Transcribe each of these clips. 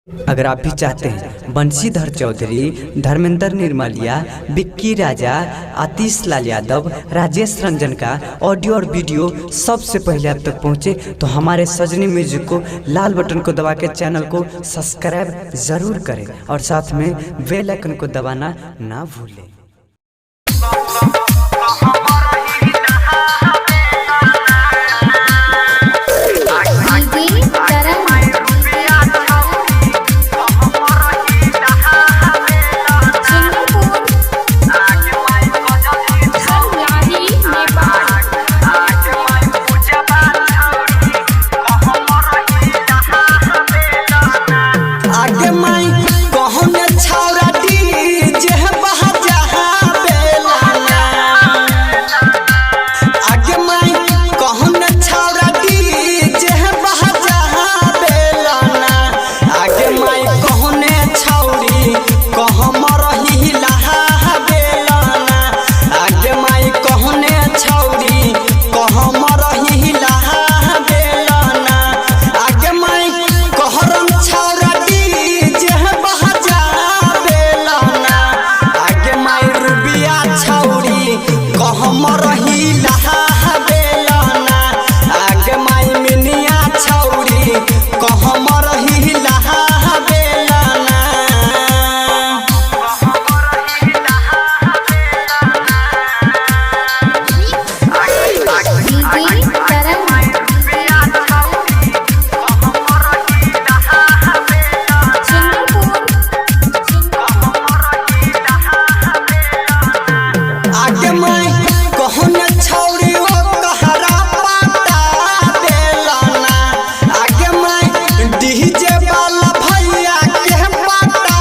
अगर आप भी चाहते हैं बंशीधर चौधरी, धर्मेंद्र निर्मलिया, विक्की राजा, आतिश लाल यादव, राजेश रंजन का ऑडियो और वीडियो सबसे पहले आप तक पहुंचे तो हमारे सजनी म्यूजिक को लाल बटन को दबा के चैनल को सब्सक्राइब ज़रूर करें और साथ में बेल आइकन को दबाना ना भूलें। डीजे करण, सिंगापुर, सरलाही, नेपाल। आगे माई कहन छौरा डीजे बजा बेलाना। आगे माई कहन छौरा डीजे बजा बेलाना। आगे माई कहन छौरी कहम रही लहा बेलाना। आगे माई कहन छौरी कहम रही लहा बेलाना। आगे माई कहरम छौरा डीजे बजा बेलाना। आगे माई रुबिया छौरी कहम रही लहा बेलाना। आगे माई मिनिया छौरी कहम रही लहा बेलाना। डीजे करण, सिंगापुर, आगे माई कहन छौरी ओ कहरा पाता बेलाना। आगे माई डीजे वाला भैया के पाता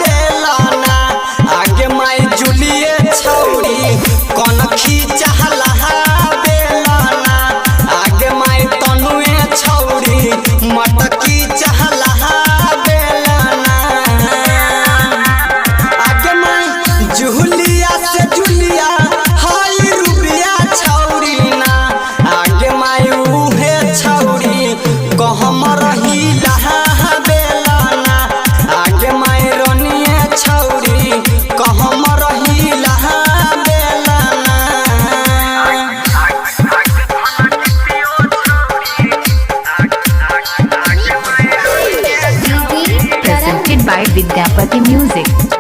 बेलाना। आगे माई जुलिए छौरी कनखी चहला बेलाना। आगे माई तनुए छौरी मटकी चहला बेलाना। आगे माई जुलिया से जुलिया हाय रुबिया छौरी ना। आगे माई उहे छौरी कहम रही लहा बेलाना। आगे माई रनिए छौरी कहम रही लहा बेलाना। DJ Karan, Presented by Vidyapati Music.